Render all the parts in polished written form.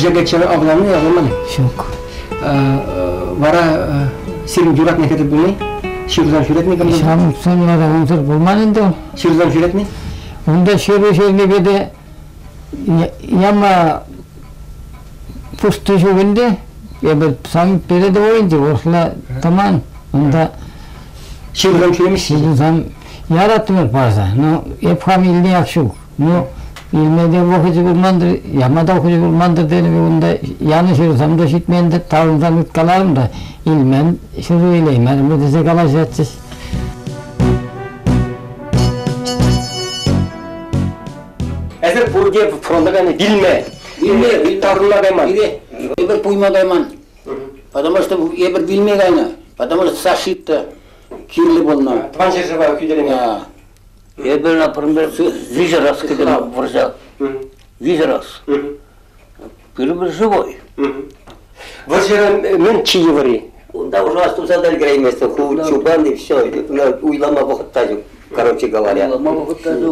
Вӑрҫа качча авланнӑ, авламан? Ҫук. Вара сирӗн юратнӑ хӗрӗ пулни? Ҫырсан ҫӳретнӗ кам? Ҫамрӑксем вара унсӑр пулман ӗнтӗ. Ҫырсан ҫӳретнӗ? Унта ҫыру ҫырнипе те яма пусти ҫук ӗнтӗ. Эпӗ сам передовой ӗнтӗ, урӑхла тӑман. Унта Ҫырсан ҫӳремеҫҫӗ? Ҫырсан яраттӑмӑр парса. Ну, эп хам илнех ҫук. Ну, илме те вӑхӑчӗ пулман-тӑр, яма та вӑхӑчӗ пулман-тӑр терӗм унта. Янӑ ҫырусам та ҫитмен-тӗр, таврӑнсан ыйткаларӑм та, илмен, ҫыру илеймерӗм тесе калаҫатчӗҫ. Эсир пурте фронта кайнӑ вилме. Вилме, таврӑнма кайман. Эпир пуйма кайман. Потому что эпир вилме кайнӑ. Потому что защита кирлӗ пулнӑ. Тӑван ҫӗршыва хӳтӗлеме. Эпир, например, виҫӗ раз кӗтӗм вӑрҫа. Виҫӗ раз. Пирӗн живой. Вӑрҫӑран мӗн чи йывӑрри? Унта уже астуса та ӗлкӗрейместӗн. Ху чупан и все. Уйлама вӑхӑт та ҫук, короче говоря.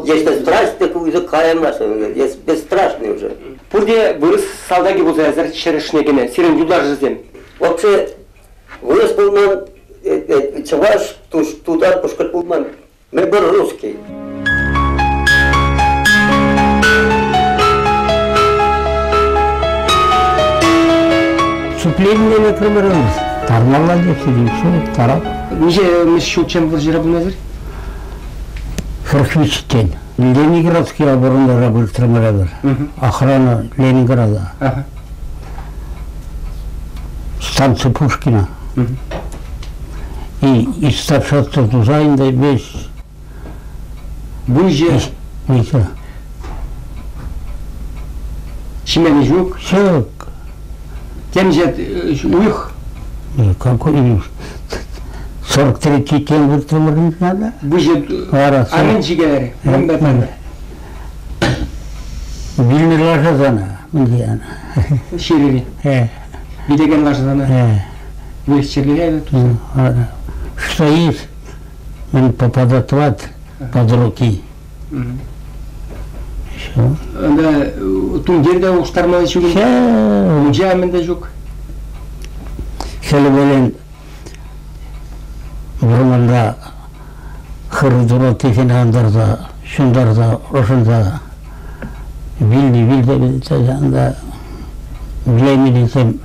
Если страшно, так каямасть. Если бесстрашный уже. Пурте вырӑс салтакӗ пулса эсӗр ҫӗрӗшне кӗнӗ. Сирӗн юлташӑрсем. Вообще, вырӑс пулман, чӑваш, тутар, пушкӑрт пулман. Мы был русский. Супленне лекрӗмӗр Тармалла те, тарап. Миҫе ҫулччен вӑрҫӑра пулнӑ Хӗрхвичтен. Ленинградский оборонара выртрӑмӑр Охрана Ленинграда. Станция Пушкина. И истощаться туса ӗнтӗ весь. Выҫӑ. Выҫӑ. Ҫимелли ҫук. Ҫук. Темиҫе уйӑх. Какой уйӑх? 43 тен выртрӑмӑр надо. Выҫӑ. Вара. А мӗн ҫикелер? Мӗн Вилнӗ лаша сана. Мӗнле ана? Ҫирӗри. Вилекен лаша сана. Выльӑх-чӗрлӗхе Что есть, он попадает под руки. Все. Анда тумтир те улӑштармалли ҫук. Мунча мӗн те ҫук. Хӗл белен вӑрманта хыр туратти антарса, ҫунтарса, ӑшӑнса вилнӗ вилсе анда вилейменнисем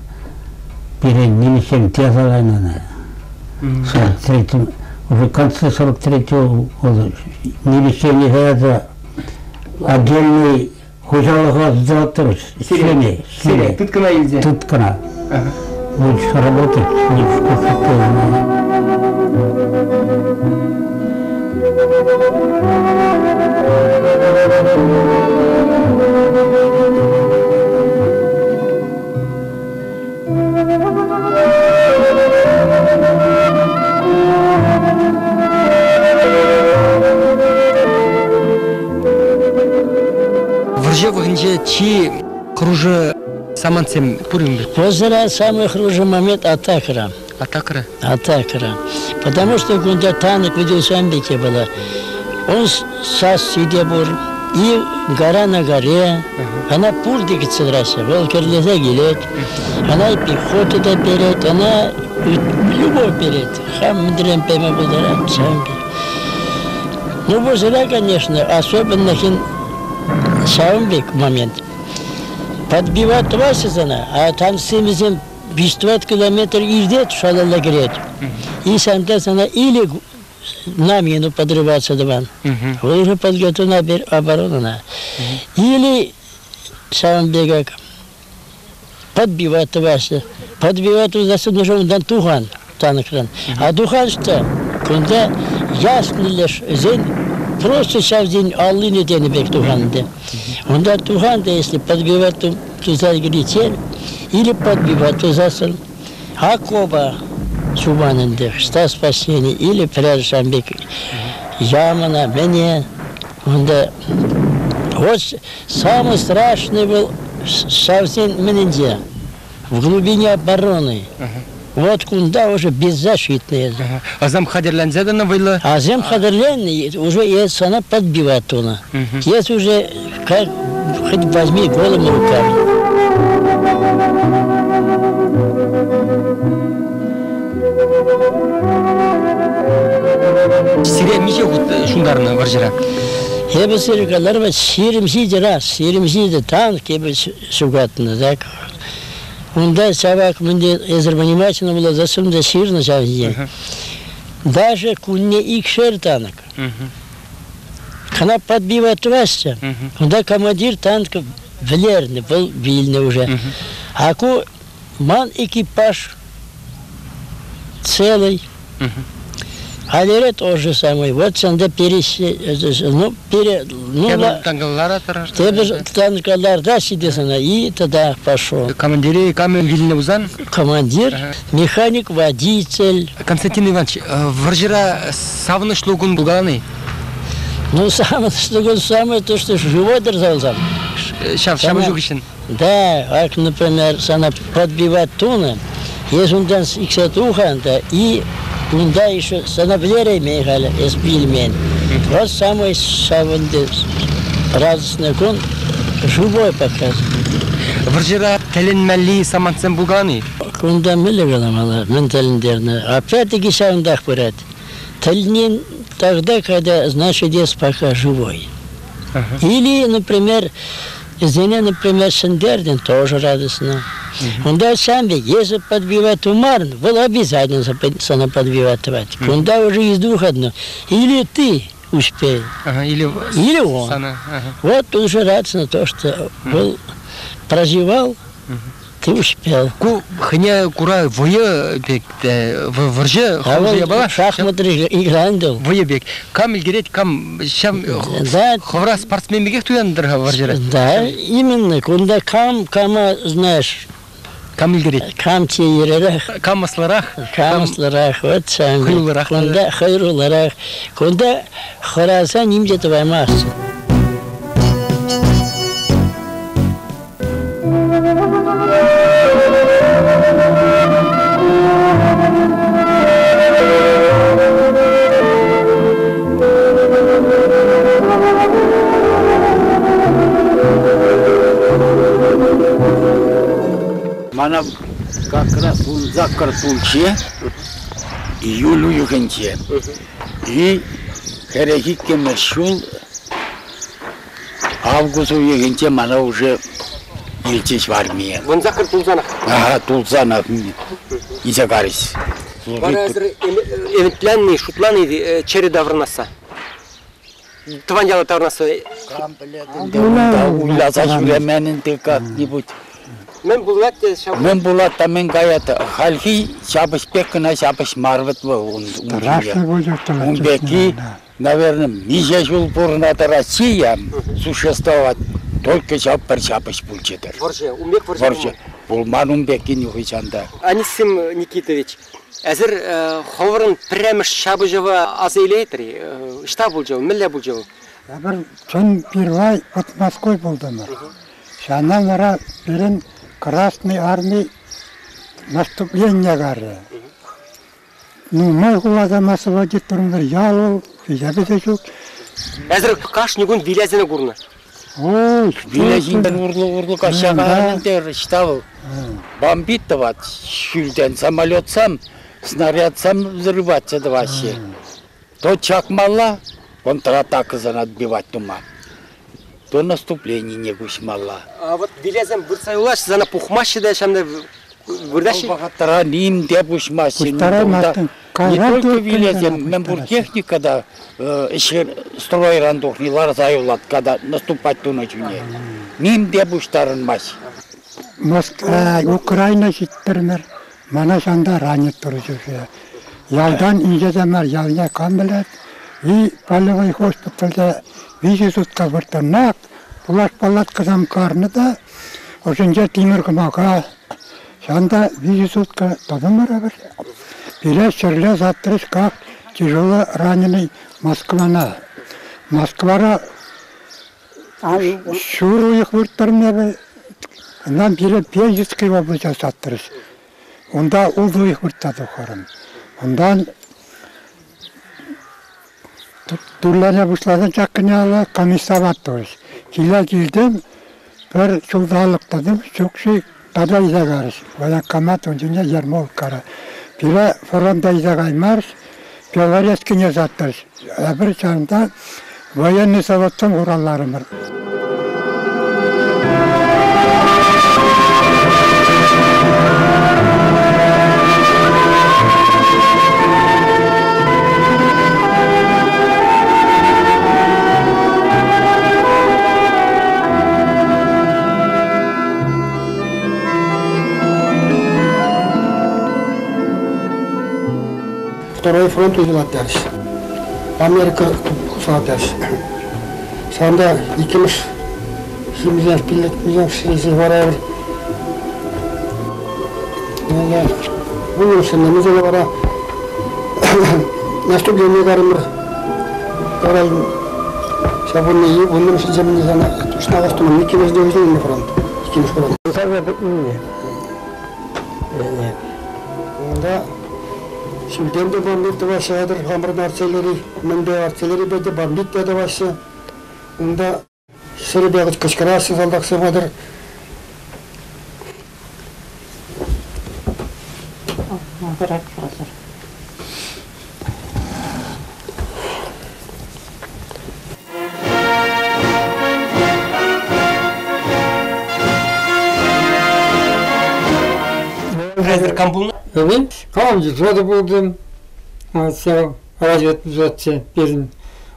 пире нимӗҫсем тесе кайнӑ. 43 уже в конце 43-го года нимӗҫсем нихаяса отдельный хуҫалӑха сделать ӗҫлеме, ӗҫлеме. Тыткӑна илсе. Тыткӑна. Лучше работать, не в Вӑрҫӑ вӑхӑтӗнче чи хӑрушӑ самантсем пур-им? Вӑрҫӑра самый хӑрушӑ момент атакӑра. Атакӑра? Атакӑра. Потому что кунта танк ведёсем пеке было. Он сасси те пур, и гора на горе. Она пурте кӗтсе тӑраҫҫӗ. Вӑл кӗрлесе килет. Она и пехота та перет, она любовь перет. Хам мӗнрен пеме пултарать, ҫавӑн пек. Ну, вӑрҫӑра, конечно, особенно ҫавӑн пек момент. Подбивать тӑваҫҫӗ сана, а танксем вӗсем виҫ-тӑват километр иртет, шалалла кӗрет. И санта сана или на мину подрываться тӑван. Вӑл уже подготовлена оборона. Или ҫавӑн пекех подбивать тӑваҫҫӗ. Подбивать тусассӑн уже унтан тухан танкран. А тухан что? Кунта ясный леш зен просто ҫав день аллине тенӗ пек тухан ӗнтӗ. Унта тухан та если подбивать туса кӗриччен или подбивать тусассӑн окопа чупан ӗнтӗ, что спасение или пӗрер ҫавӑн пек ямана, мӗне. Унта вот самый страшный был ҫавсен мӗнӗнче, в глубине обороны. Вот кунта уже беззащитные. Асам хатӗрленсе тӑнӑ вӑйлӑ? Асем хатӗрленнӗ, уже эс ӑна подбивать тунӑ. Эс уже как хоть возьми голыми руками. Сире миҫе хут ҫунтарнӑ вӑрҫӑра? Эпӗ сире каларӑм, 27 раз, 27 танк эпӗ ҫухатнӑ, так. Унта ҫавах мӗнде эсир внимательно вуласа сӗмсе ҫырнӑ ҫав ҫинчен. Даже кунне икшер танк. Кӑна подбивать тӑваҫҫӗ. Унта командир танк вӗлернӗ, вӑл вилнӗ уже. А ку ман экипаж целый. Халере то же самое. Вот сонда пересе, ну, пере, ну, танкалара тӑрӑшнӑ. Тепӗр танкаларда сидесана и тогда пошел. Командире камер вилнӗ пулсан? Командир, механик, водитель. Константин Иванович, вӑрҫӑра савӑнӑҫлӑ кун пулкалани? Ну, савӑнӑҫлӑ кун самое то, что живой держался. Ҫав ҫапӑҫу хыҫҫӑн? Да, ак, например, сана подбивать тунӑ, эс унтан иксе тухан та и унта еще сана вӗлереймен халӗ, эс вилмен. Вот самый ҫавӑнти радостный кун живой показ. Вӑрҫӑра тӗлӗнмелли самантсем пулкалани? Кунта мӗнле каламалла, мӗн тӗлӗнтернӗ? Опять-таки ҫавӑнтах пырать. Тӗлнин тогда, когда, значит, эс пока живой. Или, например, Вӗсене, например, ҫӗнтертӗн, тоже радостно. Унта сан пек, если подбивать тумарӑн, вӑл обязательно сана подбивать тӑвать. Кунта уже из двух одно. Или ты успел, ага, или, или он. Сана, ага. Вот уже радостно то, что был прозевал, ты успел. Ку хӑйне кура вӑйӑ пек вӑрҫӑ хӑрушӑ япала. Шахмат играндыл. Вӑйӑ пек. Кам илтерет, кам ҫав да. хӑвра спортсмен пекех туянтӑр-ха вӑрҫӑра. Да, именно. Кунта кам кама знаешь. Кам илтерет? Кам чееререх. Кам ӑслӑрах. Кам ӑслӑрах. Вот ҫавӑн. Хӑюллӑрах. Кунта хӑюллӑрах. Кунта хӑраса ним те тӑваймасть. Мана как раз 18 пулчӗ, июль уйӑхӗнче. И 42-мӗш ҫул Август уйӑхӗнче мана уже илчӗҫ в армие. 18 тулсанах? Ага, тулсанах илсе карӗҫ. Вара эсир ӗмӗтленни, шутлани чӗрӗ таврӑнасса? Тӑван яла таврӑнасса? Кам пӗлет ӗнтӗ, унта уйласа ҫӳремен ӗнтӗ как-нибудь. Мӗн пулать те ҫав... Мӗн пулать та мӗн каять. Хальхи ҫапӑҫ пек кӑна ҫапӑҫ мар вӗт вӑл ун ҫине. Ун пекки наверное, миҫе ҫул пурӑнать Россия существовать, только ҫав пӗр ҫапӑҫ пулчӗ-тӗр. Вӑрҫӑ, ун пек вӑрҫӑ Вӑрҫӑ. Пулман ун пекки нихӑҫан та. Анисим Никитович, эсир хӑвӑрӑн пӗрремӗш ҫапӑҫӑва аса илетӗр-и? Ӑҫта пулчӗ вӑл, мӗнле пулчӗ вӑл? Эпир чӑн пирвай под Москвой пултӑмӑр. Ҫавна вара пирӗн Красный Арми наступление карӗ. Нумай хуласа массӑлла тӑрӑнтӑр ял вӑл, хисепӗ те ҫук. Эсир кашни кун вилесене курнӑ. Ой, Виле ҫинчен урлӑ-урлӑ каҫса кайнӑ терӗ, ӑҫта вӑл? Бомбит тӑвать ҫӳлтен, самолетсем, снарядсем взрываться тӑваҫҫӗ. То чакмалла, контратакӑсӑр отбивать тума, то наступленине куҫмалла. А вот вилесем выртса юлаҫҫӗ, сана пухмаҫҫӗ те ҫавна выртаҫҫӗ? Вӑхӑтра ним те пуҫмаҫҫӗ. Пуҫтараймастӑн. Не только вилесем, мӗн пур техника та ӗҫ стройран тухни ларса юлать, когда наступать тунӑ чухне. Ним те пуҫтарӑнмасть. Москва, Украина ҫиттӗрмӗр. Мана ҫанта ранит турӗҫ Ялтан инҫе те мар, ялне кам пӗлет. И полевой госпитальте виҫӗ сутка выртӑнах пулас палаткӑсем карнӑ та ӑшӗнче тимӗр кӑмака. Ҫанта виҫӗ сутка тӑтӑмӑр эпир. Пире ҫӗрле сатрӗҫ как тяжело раненый Москвана. Москвара ҫур уйӑх вырттарнӑ эпӗ. Ӑна пире Пензенский облаҫа сатрӗҫ. Унта ултӑ уйӑх выртса тухрӑм. Унтан тӳрлене пуҫласан чаккӑне комиссовать турӗҫ. Киле килтӗм, пӗр ҫулталӑк тӑтӑм, ҫук-ши тата илсе карӗҫ. Военкомат ун чухне Ермолккара. Пире фронта илсе каймарӗҫ, Белорецкине ӑсатрӗҫ. Эпир ҫавӑнта военный заводсем хуралларӑмӑр. Второй фронт уҫӑлать Америка хушӑлать Ҫавӑнта иккӗмӗш ҫимӗҫе пиллӗкмӗш вара вуннӑмӗш вара наступление карӑмӑр. Вара ҫав вуннӑмӗш ҫынсем туман иккӗмӗш те уҫӑлнӑ фронт. Иккӗмӗш фронт. Унта ҫӳлтен те бомбит тӑваҫҫӗ, хатӗр хамӑрӑн артиллери, мӗнпе артиллерипе те бомбит те тӑваҫҫӗ. Унта ҫӗрӗпе кӑшкӑраҫҫӗ салтаксем хатӗр. Хәзер кам пулнӑ? Эпӗ кам взвода пултӑм. Ҫав разведвзводчӗ пирӗн.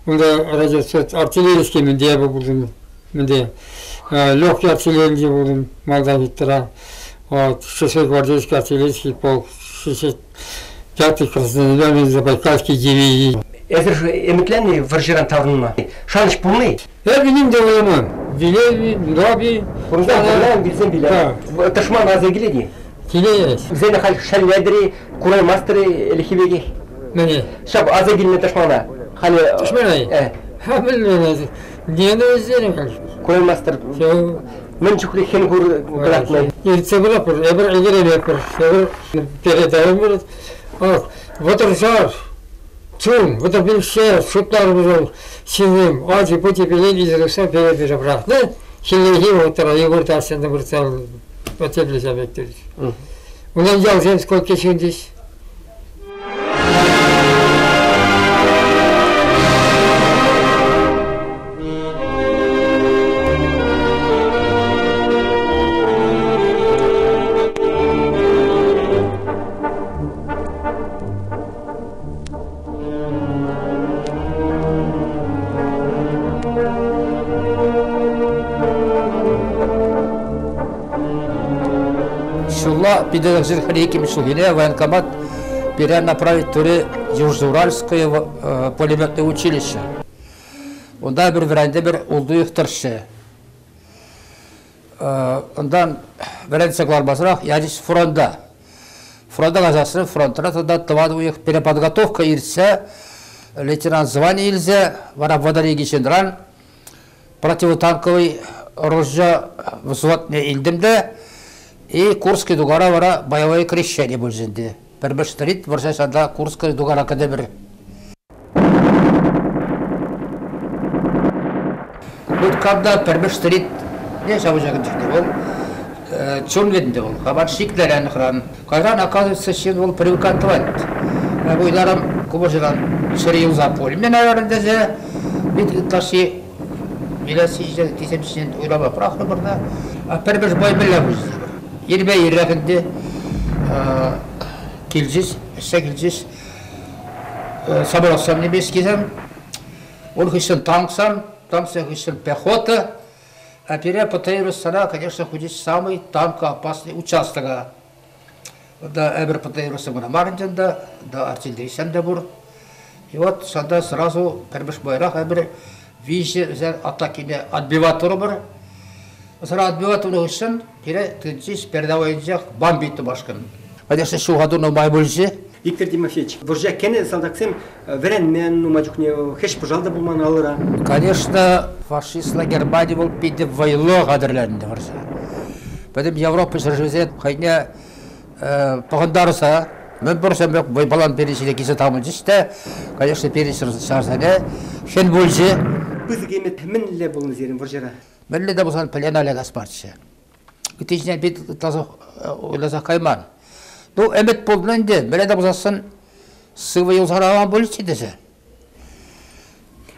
Унта разведвзвод артиллерийский мӗнде эпӗ пултӑм. Мӗнде легкий артиллерийӗнче пултӑм малтан тӑра. Вот, шестой гвардейский артиллерийский полк, 65-й Краснознаменный Забайкальский дивизии. Эсир ӗмӗтленнӗ вӑрҫӑран таврӑнма. Шанӑҫ пулни? Эпӗ ним те выламан. Виле, лоби. Пурӑнсан вилсен виле. Тӑшман аса килет-и? Килет. Вӗсене халь шеллетӗр-и, кураймастӑр-и ӗлӗкхи пекех? Мӗне? Ҫав аса килнӗ тӑшмана. Халӗ... Тӑшмана-и? Ха, пӗлмен. Не вӗсем халь. Кураймастӑр. Мӗн чухлӗ хӗн-хур кӑтартнӑ. Иртсе пыратпӑр, эпир ӗлкӗреймеппӗр. Эпир передаемпӑр. Вӑтӑршар чун, вӑтӑр шутларӑмӑр ҫынсем ачи-пӑчи пилен илсе тухса пере-пере пӑрахнӑ. Хӗллехи вӑхӑтра йывӑр ташшӑн выртса отеплесе пек Унӑн ялсем сколько ҫунчӗҫ. Ҫулла 1942 ҫулхине военкомат пире направить тури Южноуральское пулеметное училище. Унта пӗр вӗренте пӗр ултӑ тӑршшӗ. Унтан вӗренсе кӑлармасӑрах ячӗҫ фронта. Фронта каясран фронтра тата тӑватӑ уйӑх переподготовка иртсе лейтенант звани илсе вара 32 ҫынран противотанковый ружье взводне илтӗм те и Курский дугара вара боевое крещение пулчӗ ӗнтӗ. Пӗр-пӗр стрит вӑрҫа ҫанта Курский дугара кӗтӗмӗр. Хуть та пӗрмӗш стрит не ҫавӑ чухне вӑл чун ӗнтӗ вӑл, хабар шиклерен хран. Кайран, оказывается, ҫын вӑл привыкать тӑвать. Уйларам купӑшӑран ҫӗре юлса пулмӗ, наверное, тесе бит ытлашши вилесси тесем ҫинчен уйлама пӑрахрӑмӑр та. Пӗр-пӗр бой мӗнле пулчӗ. Ирпе ирех ӗнтӗ килчӗҫ, ӗҫсе килчӗҫ. Самолетсем немецкисем, ун хыҫҫӑн танксем, танксем хыҫҫӑн пехота. А пире ПТР-сана, конечно, хутӗҫ самый танкоопасный участока. Да, эпир ПТР-сем кӑна мар ӗнтӗ да, да артиллеристсем те пур. И вот санда сразу пӗрмӗш бойрах эпир виҫӗ атакине отбивать турӑмӑр. Сара отбивать тунӑ хыҫҫӑн пире тытчӗҫ передовойӗнчех бомбить тумашкӑн. Конечно, ҫухату нумай пулчӗ. Виктор Тимофеевич, вӑрҫа кӗнӗ салтаксем вӗренмен нумай чухне хӗҫ-пӑшал та пулман алӑра. Конечно, фашистла Германи вӑл питӗ вӑйлӑ хатӗрленнӗ вӑрҫа. Пӗтӗм Европа ҫӗршывӗсен хӑйне пӑхӑнтарса мӗн пур пек вӑйпалан пирӗн ҫине килсе таврӑнчӗҫ те, конечно, пирӗн ҫарсене хӗн пулчӗ. Пысӑк ӗмӗт мӗнле пулнӑ сирӗн вӑрҫӑра? Мӗнле те пулсан плена лекес марччӗ. Ытти ҫине пит ытласа уйласах кайман. Ну, ӗмӗт пулнӑ ӗнтӗ, мӗне те пулсассӑн сывӑ юлса аван пулӗччӗ тесе.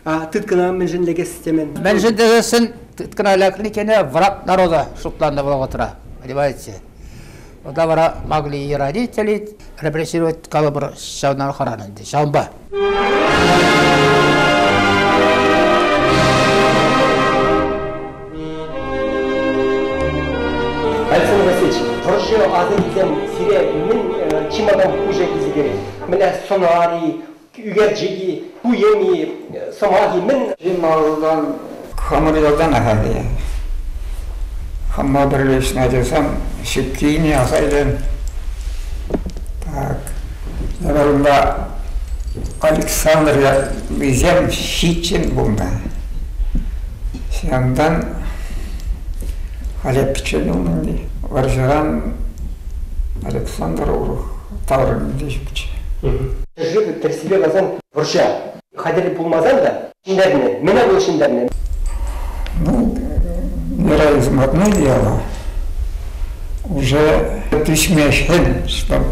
А тыткӑна мӗншӗн лекес темен? Мӗншӗн тесессӗн тыткӑна лекни тене враг народа шутланнӑ вӑхӑтра, понимаете? Унта вара могли и родители репрессировать калӑпӑр ҫавна хӑранӑ ӗнтӗ, ҫавӑнпа. Александр Васильевич, вӑрҫӑ асӑннисем сире мӗн чи малтан пуҫа килсе кӗрет? Мӗнле сӑнар-и, ӳкерчӗк-и, туйӑм-и, сӑмах-и, мӗн? Чи малтан хамӑр ялтан ахаль. Хамма пӗрле ӗҫнӗ ачасем ҫуккине аса илем. Так. Эпир унта Александр ятлисем ҫиччӗн пулнӑ. Ҫавӑнтан халӗ пӗччен юлнӑ ӗнтӗ. Вӑрҫӑран Александр урӑх таврӑннӑ те ҫукчӗ. Ҫӗршыв тӗрӗссипе каласан вӑрҫа хатӗр пулмасан та ҫӗнтернӗ. Мӗне вӑл ҫӗнтернӗ? Ну, героизм одно дело. Уже тӳсме хӗн, что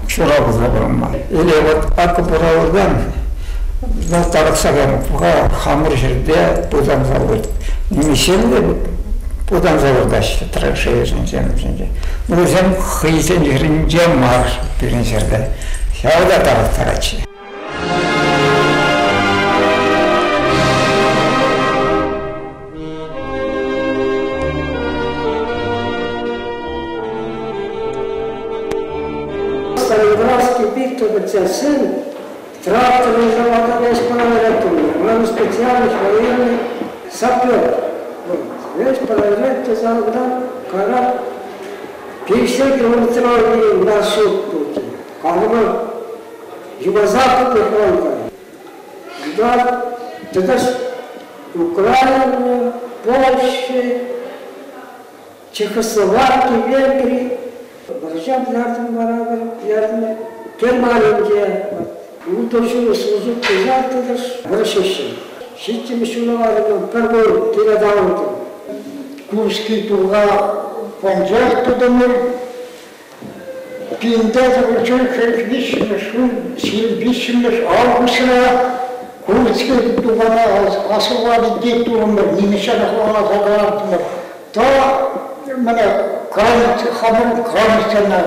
чура пулса пурӑнма. Или вот акӑ пуралӑртан тарӑхса кайнӑ хамӑр ҫӗрте пытанса вырт. Нимӗҫсем те пытанса выртаҫҫӗ траншейӑсенче. Ну, вӗсем хӑйсен ҫӗрӗнче мар пирӗн ҫӗрте. Ҫав та тарӑхтаратчӗ. Сталинградский битва пӗтсессӗн тракторный завода весь параллель Она специальных военный сапер. Весь параллель завода кара 50 километровый маршрут пулчӗ. Калӑпӑр, юго-западный фронта. Да, тата Украина, Польша, Чехословаки, Венгри. Вӑрҫа пӗтертӗм вара, пӗтертӗм. Германинче ултӑ ҫул служить туса тӑтӑш вӑрҫӑҫҫӗ. Ҫиччӗмӗш ҫула вара пӗр кун киле таврӑнтӑм. Курский туга пӑнчах тытӑнӑр. Пинте 943 ҫул 23 августра Курский тупана асӑрханӑ турӑмӑр, нимӗҫсене хӑваласа кӑлартӑмӑр. Та мана хамӑр границӑна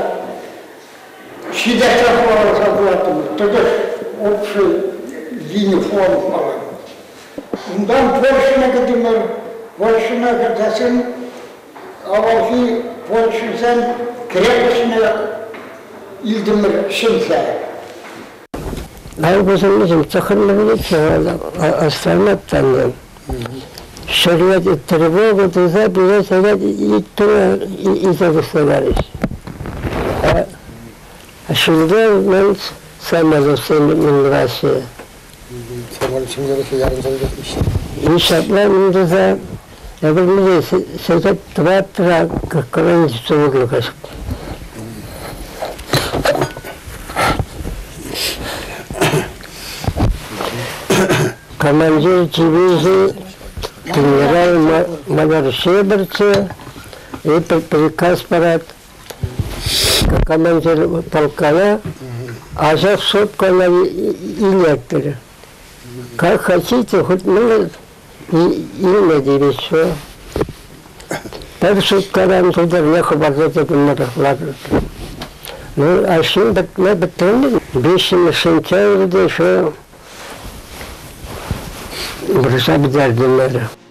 ҫитессе хӑваласа кӑлартӑмӑр. Тӑтӑш общий лини фронт мала. Унтан Польшӑна кӗтӗмӗр. Польшӑна кӗрсессӗн авалхи Польшӑсен крепоҫне илтӗмӗр ҫӗнсе. Августӑн тӑхӑрмӗш вилетчӗ, астарматтаннӑ. Ҫӗрле тревога туса пире сехет иккӗре илсе тухса карӗҫ. Ҫӳлте мӗн самолетсем мӑнраҫҫӗ. И ҫапла мӗн туса эпир мӗнле сехет тӑваттӑра кӑкӑрӑн урлӑ Командир дивизии генерал майор Шеберце и приказ парать командир полкана Азов сопкана илеттӗр. Как хотите, хоть мы илме тивӗҫ. Пӗр сутkarан тутарне хӑпарса тытӑнмӑр. Ну, а ҫын пӗтме пӗтрӗн виҫҫӗмӗш сентябрьте ҫу вырса пӗтертӗмӗр.